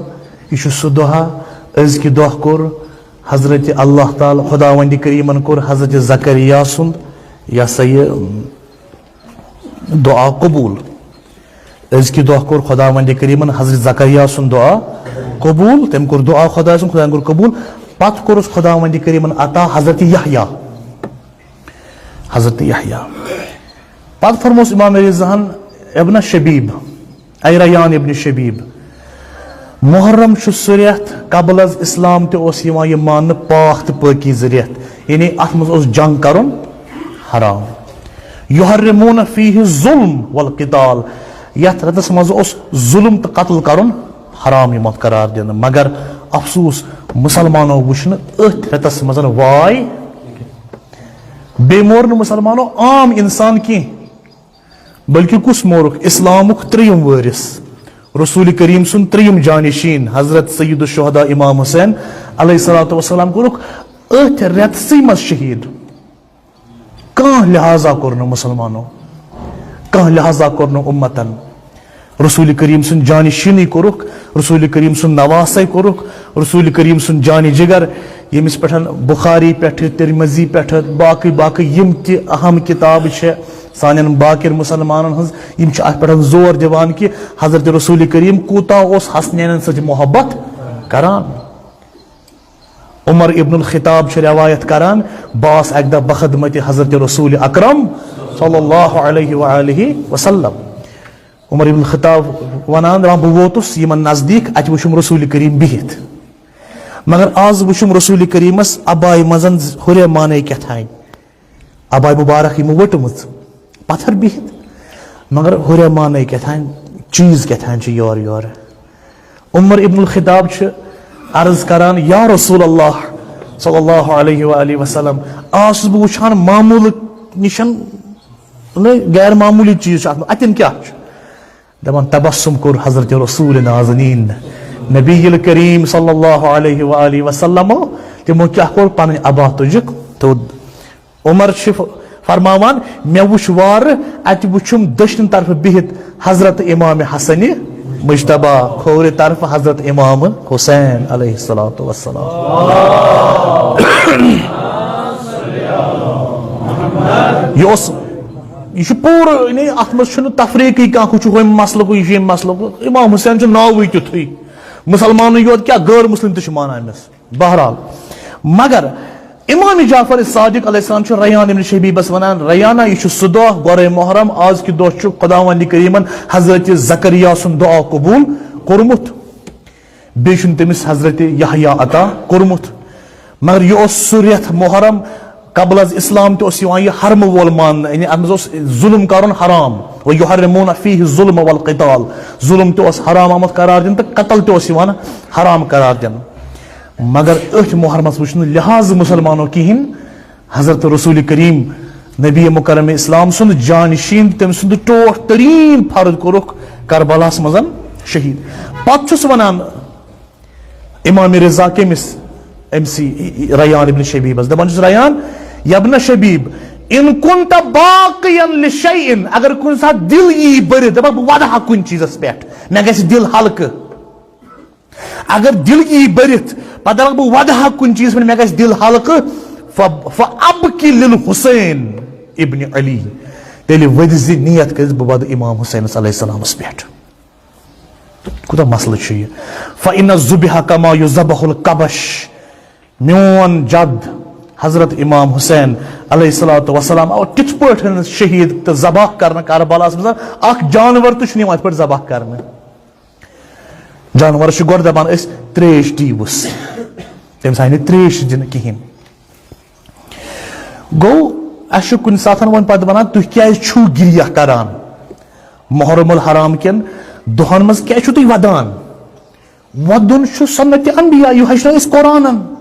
یہِ چھُ سُہ دۄہا، أزکہِ دۄہ کوٚر حضرت اللہ تعالیٰ، خداوند کریمن کوٚر حضرت زکریا سُنٛد، یہِ ہسا یہِ، دُعا قبوٗل۔ أزکہِ دۄہ کوٚر خداوند کریمن حضرت زکریا سُنٛد دُعا قبوٗل، تٔمۍ کوٚر دُعا خداے سُنٛد، خداین کوٚر قبوٗل۔ پتہٕ کوٚرُس خداوند کریمن عطا حضرت یحییٰ، حضرت یحییٰ۔ پتہٕ فرموس امام رضاہن، "ابن شبیب، اے ریان ابن شبیب، محرم چھُ سُہ رٮ۪تھ، قبل از اسلام تہِ اوس یِوان یہِ ماننہٕ پاک تہٕ پٲکیٖزٕ رٮ۪تھ، یعنی اتھ منٛز اوس جنگ کرُن حرام۔ یحرمون فیہ الظلم والقتال، یتھ رٮ۪تس منٛز اوس ظلم تہٕ قتل کرُن حرام یِوان قرار دِنہٕ، مگر افسوس، مسلمانو وُچھ نہٕ أتھۍ رٮ۪تس منٛز واے، بیٚیہِ مور نہٕ مسلمانو عام انسان کینٛہہ۔" بلکہ کُس مورُکھ؟ اسلامُک ترٛیٚیِم وٲرِث، رسول کریم سُنٛد ترٛیٚیِم جانشین حضرت سید الشہداء امام حسین علیہ الصلوۃ والسلام کوٚرُکھ أتھۍ رٮ۪تسٕے منٛز شہیٖد۔ کانٛہہ لحاظہ کوٚر نہٕ مسلمانو، کانٛہہ لحاظہ کوٚر نہٕ اُمتن۔ رسول کریم سُنٛد جانشینٕے کوٚرُکھ، رسول کریم سُنٛد نواسَے کوٚرُکھ، رسول کریم سُنٛد جانِ جگر، ییٚمِس پٮ۪ٹھ بخاری پٮ۪ٹھٕ، ترمذی پٮ۪ٹھٕ، باقٕے باقٕے یِم تہِ اہم کِتابہٕ چھِ سانٮ۪ن باقین مسلمانن ہٕنٛز، یِم چھِ اَتھ پٮ۪ٹھ زور دِوان کہِ حضرت رسول کریم کوٗتاہ اوس حسنینن سۭتۍ محبت کران۔ عمر ابن الخطاب چھُ روایت کران، بہٕ آس اکہِ دۄہ بخدمت حضرت رسول اکرم صلی اللہ علیہ وآلہ وسلم۔ عمر ابن الخطاب ونان، دپان، بہٕ ووتُس یِمن نزدیٖک، اتہِ وُچھُم رسول کریم بِہِتھ۔ مگر آز وُچھُم رسول کریمس عبایہِ منٛز ہُرے مانے کیٛاہ تھانۍ، عبایہِ مبارک یِمو ؤٹمٕژ، پتھر بِہِتھ، مگر ہُرے مانے کیٛاہ تھانۍ، چیٖز کیٛاہ تھانۍ چھِ یورٕ یورٕ۔ عمر ابن الخطاب چھُ عرض کران، یا رسول اللہ صلی اللہ علیہ وآلہ وسلم، آز چھُس بہٕ وٕچھان معموٗلہٕ نِشن، مطلب، غیر معموٗلی چیٖز چھُ اتھ منٛز، اتٮ۪ن کیٛاہ چھُ؟ دپان، تبسم کوٚر حضرت رسول نازنین نبی کریم صلی اللہ علیہ وآلہ وسلمو، تِمو کیٛاہ کوٚر؟ پنٕنۍ عبا تُجُکھ تھوٚد۔ عمر چھِ ف-، فرماوان، مےٚ وُچھ وارٕ، اَتہِ وُچھُم دٔچھنہِ طرفہٕ بِہِتھ حضرت امام حسنِ مجتبیٰ، کھوورِ طرفہٕ حضرت امام حسین علیہ الصلوۃ والسلام۔ یہِ اوس، یہِ چھُ پوٗرٕ، یعنی، اَتھ منٛز چھُنہٕ تفریٖقٕے کانٛہہ، ہُہ چھُ ہُمہِ مسلکُک، یہِ چھُ ییٚمہِ مسلکُک۔ امام حسین چھُ ناوٕے تیُتھُے، مُسلمانٕے یوت کیٛاہ، غٲر مُسلِم تہِ چھِ مانان أمِس۔ بہرحال، مگر امام جعفر صادق علیہ السلام چھُ ریان ابن شبیبس ونان، ریانہ، یہِ چھُ سُہ دۄہ، گۄرے محرم، آز کہِ دۄہ چھُ خداوند کریمن حضرت زکریا سُنٛد دُعا قبوٗل کوٚرمُت، بیٚیہِ چھُنہٕ تٔمِس حضرت یحییٰ عطا کوٚرمُت۔ مگر یہِ اوس سُہ رٮ۪تھ محرم، قبل از اسلام تہِ اوس یِوان یہِ حرمہٕ وول ماننہٕ، یعنی اتھ منٛز اوس ظلم کرُن حرام، و یحرمون فیہ الظلم والقتال، ظلم تہِ اوس حرام آمُت قرار دِنہٕ تہٕ قتل تہِ اوس یِوان حرام قرار دِنہٕ۔ مگر أتھۍ محرمس وٕچھ نہٕ لحاظ مسلمانو کِہیٖنۍ۔ حضرت رسول کریم نبی مکرم اسلام سُنٛد جانشین، تٔمۍ سُنٛد ٹوٹھ تریٖن فرد کوٚرُکھ کربلاہس منٛز شہید۔ پتہٕ چھُس ونان امام رضا کٔمِس؟ أمۍ سی ریان ابن شبیبس، دپان چھُس، ریان یبن شبیب، ان کنت باقیا لشیء، اگر کُنہِ ساتہٕ دل یی بٔرِتھ، دپان بہٕ ودٕ ہا کُنہِ چیٖزس پٮ۪ٹھ، مےٚ گژھِ دل ہلکہٕ۔ اگر دل یی بٔرِتھ، پتہٕ دپکھ بہٕ ودٕ ہا کُنہِ چیٖز پٮ۪ٹھ، مےٚ گژھِ دل ہلکہٕ، ف-، فابق للحسین ابن علی، تیٚلہِ ؤدۍ زِ نیت کٔرِتھ بہٕ ودٕ امام حسینس علیہ السلامس پٮ۪ٹھ۔ کوٗتاہ مسلہٕ چھُ یہِ۔ فإن الذبح كما يذبح الكبش، میون جد حضرت امام حسین علیہ الصلوۃ والسلام آو تِتھ پٲٹھۍ شہید تہٕ ذبح کرنہٕ کربلاہس منٛز، اکھ جانور تہِ چھُنہٕ یِوان یِتھ پٲٹھۍ ذبح کرنہٕ۔ جانورس چھُ گۄڈٕ دپان أسۍ تریش دیٖوُس، تٔمِس آیہِ نہٕ تریش دِنہٕ کِہیٖنۍ۔ گوٚو، اَسہِ چھُ کُنہِ ساتہٕ وۄنۍ پتہٕ ونان، تُہۍ کیازِ چھِو گریہ کران؟ محرم الحرام کٮ۪ن دۄہن منٛز کیازِ چھِو تُہۍ ودان؟ ودُن چھُ سنت انبیاء، یہِ ہیٚچھنٲو أسۍ قرآنن۔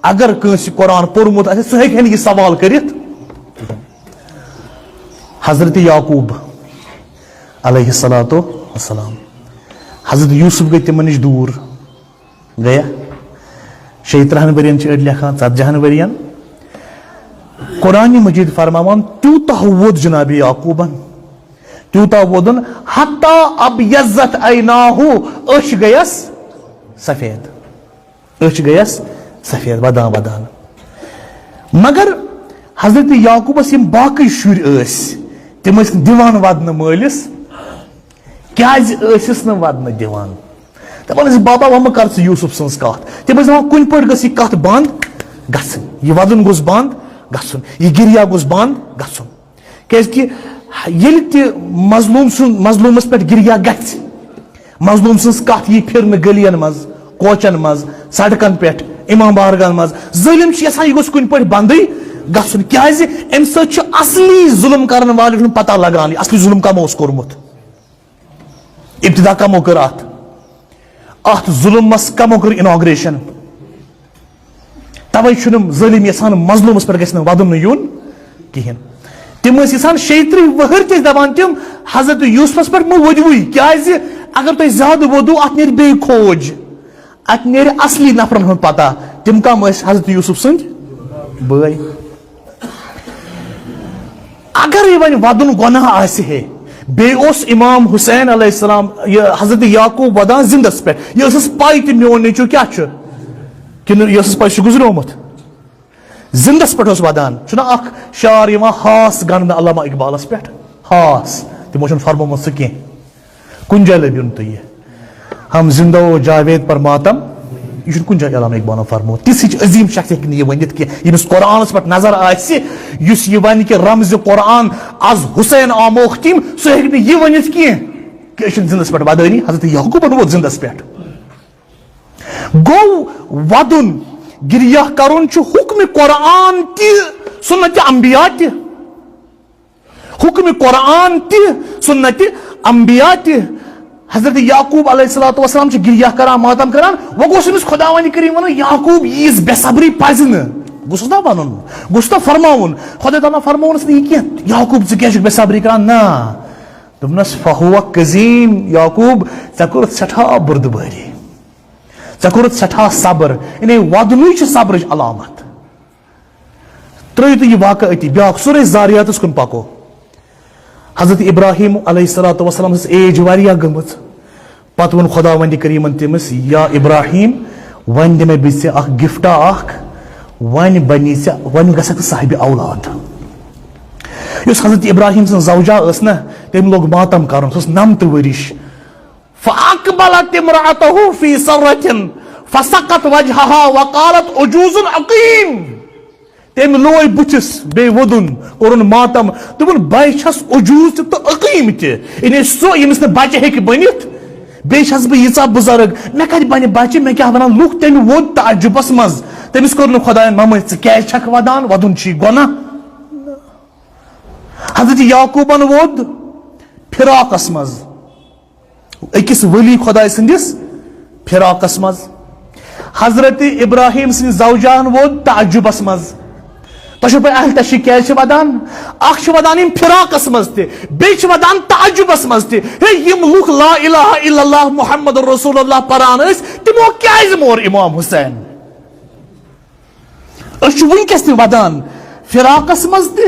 اگر کٲنٛسہِ قرآن پوٚرمُت آسہِ، سُہ ہیٚکہِ ہا نہٕ یہِ سوال کٔرِتھ۔ حضرت یعقوب علیہ الصلوۃ والسلام، حضرت یوسف گٔے تِمن نِش دوٗر، گٔیا شیٚیہِ ترٕٛہن ؤرین چھِ أڑۍ لیکھان، ژتجی ہن ؤرین۔ قرآن مجید فرماوان، تیوٗتاہ ووٚد جناب یعقوبن، تیوٗتاہ ووٚدُن، حتی ابیضت عیناہ، أچھ گٔیس سفید۔ أچھ گٔیس سفید، ودان ودان۔ مگر حضرت یعقوبس یِم باقٕے شُرۍ ٲسۍ، تِم ٲسۍ نہٕ دِوان ودنہٕ مٲلِس۔ کیازِ ٲسِس نہٕ ودنہٕ دِوان؟ دپان ٲسۍ، بابا، وۄنۍ مہ کر ژٕ یوسف سٕنٛز کتھ۔ تِم ٲسۍ دپان، کُنہِ پٲٹھۍ گٔژھ یہِ کتھ بند گژھٕنۍ، یہِ ودُن گوٚژھ بند گژھُن، یہِ گریہ گوٚژھ بند گژھُن۔ کیازِ کہِ ییٚلہِ تہِ مظلوم سُنٛد، مظلومس پٮ۪ٹھ گریہ گژھِ، مظلوم سٕنٛز کتھ یی پھرنہٕ گلین منٛز، کوچن منٛز، سڑکن پٮ۪ٹھ، امام بارگاہن منٛز، ظٲلم چھُ یژھان یہِ گوٚژھ کُنہِ پٲٹھۍ بندٕے گژھُن، کیازِ امہِ سۭتۍ چھُ اصلی ظلم کرن والٮ۪ن ہُنٛد پتہ لگان، یہِ اصلی ظلم کمو اوس کوٚرمُت۔ ابتدا کمو کٔر اتھ؟ اتھ ظلمس کمو کٔر اناگریشن؟ توے چھُنہٕ ظٲلم یژھان مظلومس پٮ۪ٹھ گژھِ نہٕ ودُن نہٕ یُن کِہیٖنۍ۔ تِم ٲسۍ یژھان شیٚیہِ ترٕٛہ وٕہٕرۍ تہِ ٲسۍ دپان تِم، حضرت یوسفس پٮ۪ٹھ مہٕ ؤدوٕے، کیازِ اگر تۄہہِ زیادٕ ووٚدوٕ، اتھ نیرِ بیٚیہِ کھوج، اتہِ نیرِ اصلی نفرن ہُنٛد پتہ۔ تِم کم ٲسۍ؟ حضرت یوسف سٕنٛدۍ بٲے۔ اگر یہِ وۄنۍ ودُن گۄناہ آسہِ ہے، بیٚیہِ اوس امام حسین علیہ السلام، یہِ حضرت یعقوب ودان زندس پٮ۪ٹھ، یہِ ٲسٕس پاے تہِ میون نیٚچو کیٛاہ چھُ، کِنہٕ یہِ ٲسٕس پاے سُہ چھُ گُزریومُت۔ زندس پٮ۪ٹھ اوس ودان۔ چھُنہ اکھ شعر یِوان، ہاس گنٛڈنہٕ علامہ اقبالس پٮ۪ٹھ، ہاس، تِمو چھُنہٕ فرمومُت سُہ کینٛہہ۔ کُنہِ جایہِ لٔبِو نہٕ تُہۍ یہِ، ہم زندہ و جاوید پر ماتم، یہِ چھُنہٕ کُنہِ جایہِ علامہ اقبالن فرمومُت۔ تِژھ ہِچ عظیٖم شخص ہیٚکہِ نہٕ یہِ ؤنِتھ کینٛہہ، ییٚمِس قرآنس پٮ۪ٹھ نظر آسہِ، یُس یہِ ونہِ کہِ رمزِ قرآن از حسین آموختیم، سُہ ہیٚکہِ نہٕ یہِ ؤنِتھ کینٛہہ کہِ أسۍ چھِنہٕ زندس پٮ۪ٹھ ودٲنی۔ حضرت یعقوبن ووت زندس پٮ۪ٹھ۔ گوٚو ودُن، گریہ کرُن چھُ حکمِ قرآن تہِ، سنت انبیاء تہِ۔ حکمِ قرآن تہِ، سنت انبیاء تہِ۔ حضرت یعقوب علیہ الصلوۃ والسلام چھِ گریہ کران، ماتم کران۔ وۄنۍ گوٚژھ أمِس خداوندِ کریم ونُن، یعقوب، ییٖژ بے صبری پزِ نہٕ۔ گوٚژھُس نا ونُن، گوٚژھُس نا فرماوُن۔ خدا تعالیٰ فرماونس نہٕ یہِ کینٛہہ، یعقوب، ژٕ کیٛازِ چھُکھ بے صبری کران؟ نہ، دوٚپنس، فہو کظیم، یعقوب، ژےٚ کوٚرُتھ سٮ۪ٹھاہ بردبٲری، ژےٚ کوٚرُتھ سٮ۪ٹھاہ صبر۔ یعنی ودنُے چھُ صبرٕچ علامت۔ ترٲیِو تُہۍ یہِ واقعہٕ أتی، بیٛاکھ سورہ ذاریاتس کُن پکو۔ حضرت ابراہیم علیہ الصلوۃ والسلام سٕنٛز ایج واریاہ گٔمٕژ۔ پتہٕ ووٚن خداوندِ کریٖمن تٔمِس، یا ابراہیم، وۄنۍ دِمے بہٕ ژےٚ اکھ گفٹا اکھ، وۄنۍ بنی ژےٚ، وۄنۍ گژھکھ ژٕ صاحبِ اولاد۔ یُس حضرت ابراہیم سٕنٛز زوجہ ٲس نہ، تٔمۍ لوٚگ ماتم کرُن، سۄ ٲس نمتہٕ ؤرِش۔ فاقبلت امرأته في سرة فسقت وجهها وقالت عجوز عقيم۔ تٔمۍ لوے بُتھِس بیٚیہِ ووٚدُن، کوٚرُن ماتم، دوٚپُن، بہٕ چھَس عجوز تہِ تہٕ عقیم تہِ، یعنی سُہ ییٚمِس نہٕ بچہِ ہیٚکہِ بٔنِتھ، بیٚیہِ چھَس بہٕ ییٖژاہ بُزرگ، مےٚ کَتہِ بَنہِ بَچہِ، مےٚ کیٛاہ وَنان لُکھ؟ تٔمۍ ووٚد تعجبس منٛز، تٔمِس کوٚر نہٕ خۄدایَن، مَمٲے، ژٕ کیٛازِ چھَکھ وَدان؟ وَدُن چھی گۄناہ۔ حضرت یعقوبن ووٚد فراقس منٛز، أکِس ولی خداے سٕنٛدِس فراقس منٛز۔ حضرت ابراہیم سٕنٛدۍ زوجہن ووٚد تعجبس منٛز، "تۄہہِ چھو پَے اہل تشریح کیازِ چھِ ودان؟ اکھ چھِ ودان یِم فراقس منٛز تہِ، بیٚیہِ چھِ ودان تعجبس منٛز تہِ، ہے، یِم لُکھ لا الہ الا اللہ محمد رسول اللہ پران ٲسۍ، تِمو کیازِ مور امام حسین؟" أسۍ چھِ وٕنکیٚس تہِ ودان فراقس منٛز تہِ،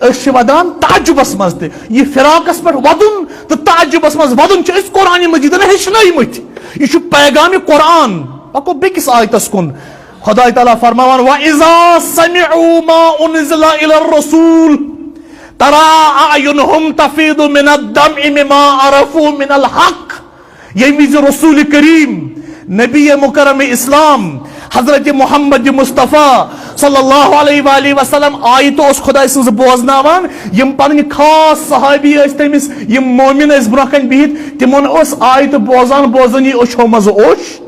أسۍ چھِ ودان تعجبس منٛز تہِ۔ یہِ فراقس پٮ۪ٹھ ودُن تہٕ تعجبس منٛز ودُن چھِ أسۍ قرآن مجیدن ہیٚچھنٲومٕتۍ۔ یہِ چھُ پیغام قرآن۔ پکو بیٚکِس آیتس کُن۔ خداے تعالیٰ فرماوان، "وَإِذَا سَمِعُوا مَا أُنزِلَ إِلَى الرَّسُولِ تَرَى أَعْيُنَهُمْ تَفِيضُ مِنَ الدَّمْعِ مِمَّا عَرَفُوا مِنَ الْحَقِّ۔" ییٚمہِ وِزِ رسول کریم، نبی مکرم اسلام، حضرت محمد مصطفیٰ صلی اللہ علیہ وآلہ وسلم آیتہٕ اوس خداے سٕنٛز بوزناوان، یِم پنٕنۍ خاص صحابی ٲسۍ تٔمِس، یِم مومن ٲسۍ برونٛہہ کنہِ بِہِتھ، تِمن اوس آیتہٕ بوزان بوزان یہِ أچھو منٛزٕ اوٚش۔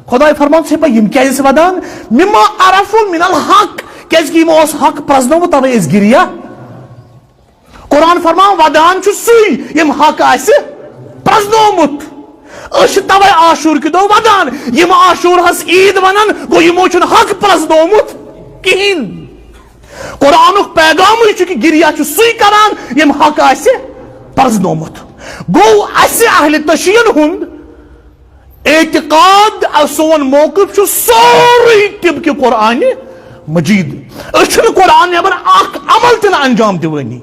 خداے فرمان، "ژےٚ پَے یِم کیازِ ٲسۍ ودان؟ مِمَّا عَرَفُوا مِنَ الْحَقِّ، کیازِ کہِ یِمو اوس حق پرزنومُت، توے ٲسۍ گِریان۔" قرآن فرمان، ودان چھُ سُے، یِم حق آسہِ پرزنومُت۔ أسۍ چھِ توے عاشور کہِ دۄہ ودان۔ یِم عاشورہس عید ونان، گوٚو یِمو چھُنہٕ حق پرزنومُت کِہیٖنۍ۔ قرآنُک پیغامٕے چھُ کہِ گِریا چھُ سُے کران، یِم حق آسہِ پرزنومُت۔ گوٚو اسہِ اہل تشیعن ہُنٛد اعتقاد، سون موقف چھُ سورُے طبقِ قرآنِ مجید۔ أسۍ چھِنہٕ قرآن نٮ۪بر اکھ عمل تہِ نہٕ انجام دِوٲنی۔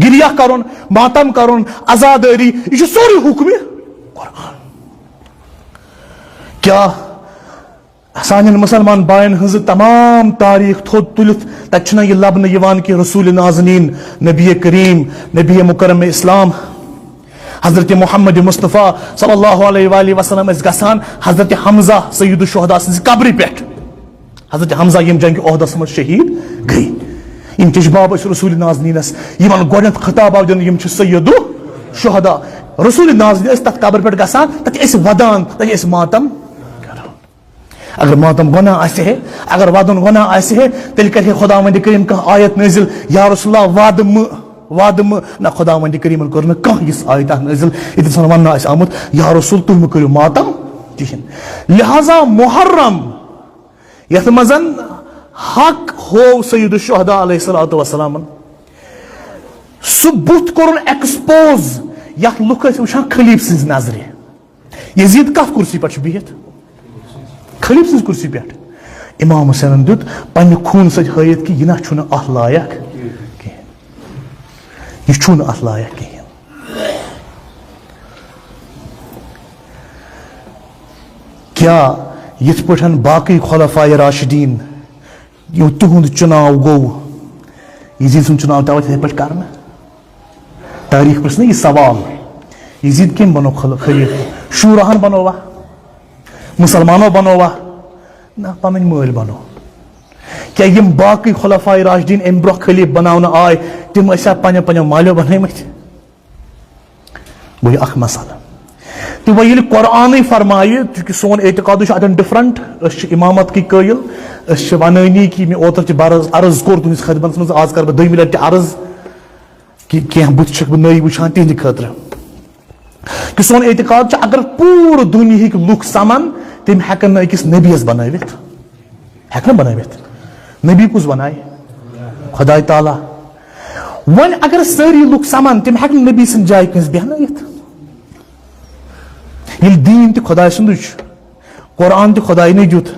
گریہ کرُن، ماتم کرُن، عزادٲری، یہِ چھُ سورُے حکمِ قرآن۔ کیٛاہ سانٮ۪ن مسلمان باین ہٕنٛز تمام تاریخ تھوٚد تُلِتھ، تتہِ چھُنہ یہِ لبنہٕ یِوان کہِ رسول نازنین، نبی کریم، نبی مکرم اسلام، حضرت محمد مصطفیٰ صلی اللہ علیہ وآلہ وسلم ٲسۍ گژھان حضرت حمزہ سید الشہداء سٕنٛزِ قبرِ پٮ۪ٹھ۔ حضرت حمزہ یِم جنگِ احدس منٛز شہید گٔے۔ یِم چشباب ٲسۍ رسول نازنینس یِمن گۄڈنیتھ خطاب آو دِنہٕ، یِم چھِ سید الشہداء۔ رسول نازنین ٲسۍ تتھ قبرِ پٮ۪ٹھ گژھان، تتہِ ٲسۍ ودان، تتہِ ٲسۍ ماتم کران۔ اگر ماتم گۄناہ آسہِ ہے، اگر ودُن گۄناہ آسہِ ہے، تیٚلہِ کرِ ہے خداوند کریم کانٛہہ آیت نٲزِل، "یا رسول اللہ، وعدٕ مہٕ، وعدٕ مہٕ۔" نہ، خداوند کریمن کٔر نہٕ کانٛہہ یِژھ آیت نٲزِل، ییٚتٮ۪تھ زن وننہٕ آسہِ آمُت، "یا رسول، تُہۍ مہٕ کٔرِو ماتم کِہینۍ۔" لہذا محرم، یتھ منٛز حق ہوو سید الشہداء علیہ الصلوۃ والسلامن، سُہ بُتھ کوٚرُن ایکسپوز، یتھ لُکھ ٲسۍ وٕچھان خلیفہٕ سٕنٛزِ نظرِ۔ یزید کتھ کرسی پٮ۪ٹھ چھُ بِہِتھ؟ خلیفہٕ سٕنٛزِ کرسی پٮ۪ٹھ۔ امام حسینن دیُت پننہِ خوٗنہٕ سۭتۍ ہٲیِتھ کہِ یہِ نہ چھُنہٕ اتھ لایق کِہینۍ۔ یہِ چھُنہٕ اتھ لایق کِہینۍ۔ کیٛاہ یِتھ پٲٹھۍ باقٕے خلفائے راشدین، یِم تِہُنٛد چُناو گوٚو، یزید سُنٛد چُناو تہِ آو یِتھَے پٲٹھۍ کرنہٕ؟ تٲریٖخ پرٛژھ نہٕ یہِ سوال، یزید کٔمۍ بنوو خل-، خلیفہٕ؟ شوراہن بنووا؟ مسلمانو بنووا؟ نہ، پنٕنۍ مٲلۍ بنوو۔ کیٛاہ یِم باقٕے خلفائے راشدین امہِ برونٛہہ خلیفہٕ بناونہٕ آے، تِم ٲسیا پننٮ۪و پننٮ۪و مالیو بنٲومٕتۍ؟ گوٚو یہِ اکھ مسئلہ۔ تہٕ وۄنۍ ییٚلہِ قرآنٕے فرمایہِ، چونکہ سون اعتقادٕے چھُ اتٮ۪ن ڈفرنٹ، أسۍ چھِ امامت کہِ قٲیل، أسۍ چھِ ونٲنی کہِ مےٚ اوترٕ تہِ عرض، عرض کوٚر تُہنٛدِس خدمتس منٛز، آز کرٕ بہٕ دوٚیمہِ لٹہِ تہِ عرض کہِ کینٛہہ بُتھِ چھُکھ بہٕ نٔے وٕچھان تِہنٛدِ خٲطرٕ۔ کہِ سون اعتقاد چھُ، اگر پوٗرٕ دُنیہٕکۍ لُکھ سمن، تِم ہٮ۪کن نہٕ أکِس نبیَس بنٲوِتھ۔ ہٮ۪کہٕ نہٕ بنٲوِتھ۔ نبی کُس بنایہِ؟ خداے تعالیٰ۔ وۄنۍ اگر سٲری لُکھ سمان، تِم ہٮ۪کہٕ نہٕ نبی سٕنٛدِ جایہِ کٲنٛسہِ بیٚہنٲوِتھ۔ ییٚلہِ دیٖن تہِ خداے سُنٛدُے چھُ، قرآن تہِ خداینٕے دیُت،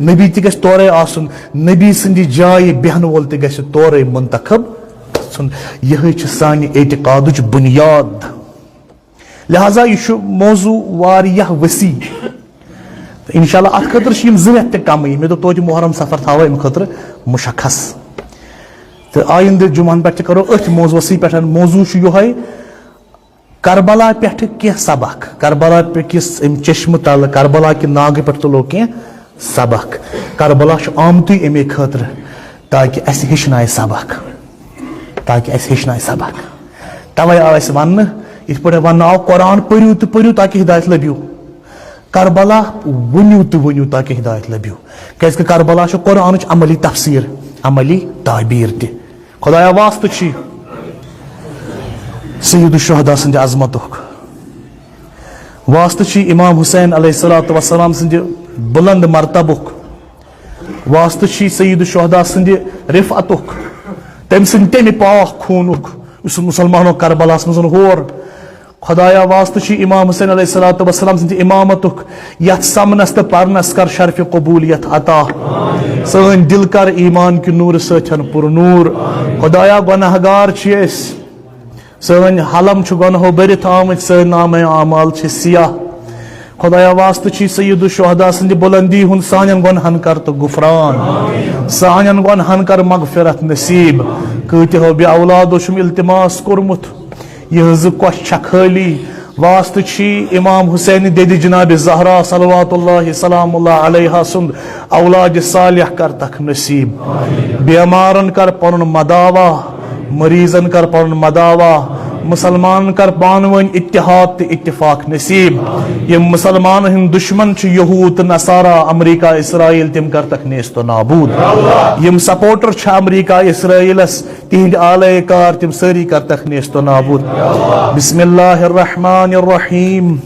نبی تہِ گژھِ تورے آسُن، نبی سٕنٛدِ جایہِ بیٚہنہٕ وول تہِ گژھِ تورے منتخب گژھُن۔ یِہوٚے چھِ سانہِ اعتقادٕچ بُنیاد۔ لہذا یہِ چھُ موضوع واریاہ وسیع۔ تہٕ انشاءاللہ اتھ خٲطرٕ چھِ یِم زٕ رٮ۪تھ تہِ کمٕے۔ مےٚ دوٚپ توتہِ محرم سفر تھاوو امہِ خٲطرٕ مشخص۔ تہٕ آیندٕ جمعن پٮ۪ٹھ تہِ کرو أتھۍ موضوعسٕے پٮ۪ٹھ۔ موضوع چھُ یِہوٚے، کربلا پٮ۪ٹھٕ کینٛہہ سبق، کربلا پہ-، کِس امہِ چشمہٕ تلہٕ، کربلا کہِ ناگہٕ پٮ۪ٹھ تُلو کینٛہہ سبق۔ کربلا چھُ آمتُے امے خٲطرٕ تاکہ اسہِ ہیٚچھنایہِ سبق، تاکہ اسہِ ہیٚچھنایہِ سبق۔ توے آو اسہِ وننہٕ، یِتھ پٲٹھۍ وننہٕ آو، قرآن پٔرِو تہٕ پٔرِو تاکہ ہدایت لٔبِو، کربلا ؤنِو تہٕ ؤنِو تاکہ ہدایت لٔبِو، کیازِ کہ کربلا چھُ قرآنٕچ عملی تفسیر، عملی تعبیر تہِ۔ خدایا واسطہٕ چھی سید الشہداء سٕنٛدِ عظمتُک، واسطہٕ چھی امام حسین علیہ الصلوۃ والسلام سٕنٛدِ بلند مرتبک۔ واسطہٕ چھی سید الشہداء سٕنٛدِ رفعتُک، تٔمۍ سٕنٛدِ تمہِ پاک خوٗنُک، یُس مسلمانو کربلاہس منٛز ہور۔ خدایا، واسطہٕ چھی امام حسین علیہ الصلوۃ والسلام سٕنٛدِ امامتُک، یتھ سمنس تہٕ پرنس کر شرف قبولیت عطا۔ سٲنۍ دل کر ایمان کہِ نوٗرٕ سۭتۍ پر نوٗر۔ خدایا، گۄناہ گار چھِ أسۍ، سٲنۍ حلم چھُ گۄنہو بٔرِتھ آمٕتۍ، سٲنۍ نامہ اعمال چھِ سیاہ۔ خدایا، واسطہٕ چھی سید الشہداء سٕنٛدِ بلندی ہُنٛد سانٮ۪ن گۄنہن کر تہٕ غفران، سانٮ۪ن گۄنہن کر مغفرت نصیب۔ کۭتیہو بے اولادو چھُم التماس کوٚرمُت، یِہٕنٛزٕ کۄچھِ چھکھ خٲلی۔ واسطہٕ چھی امام حسین دٮ۪دِ جناب زہرا صلوات اللہ سلام اللہ علیہا سُنٛد اولاد صالح کر تکھ نصیب۔ بیمارن کر پنُن مداوا، مریضن کر پنُن مداوا، مسلمانن کر پانہٕ ؤنۍ اتحاد تہٕ اتفاق نصیب۔ یِم مسلمانن ہٕنٛدۍ دشمن چھِ یہود تہٕ نصارا، امریکہ، اسرائیل، تِم کر تکھ نیست و نابود۔ یِم سپورٹر چھِ امریکہ، اسرائیلس، تِہنٛدۍ آلے کار، تِم سٲری کر تکھ نیست و نابود۔ بسم اللہ الرحمن الرحیم۔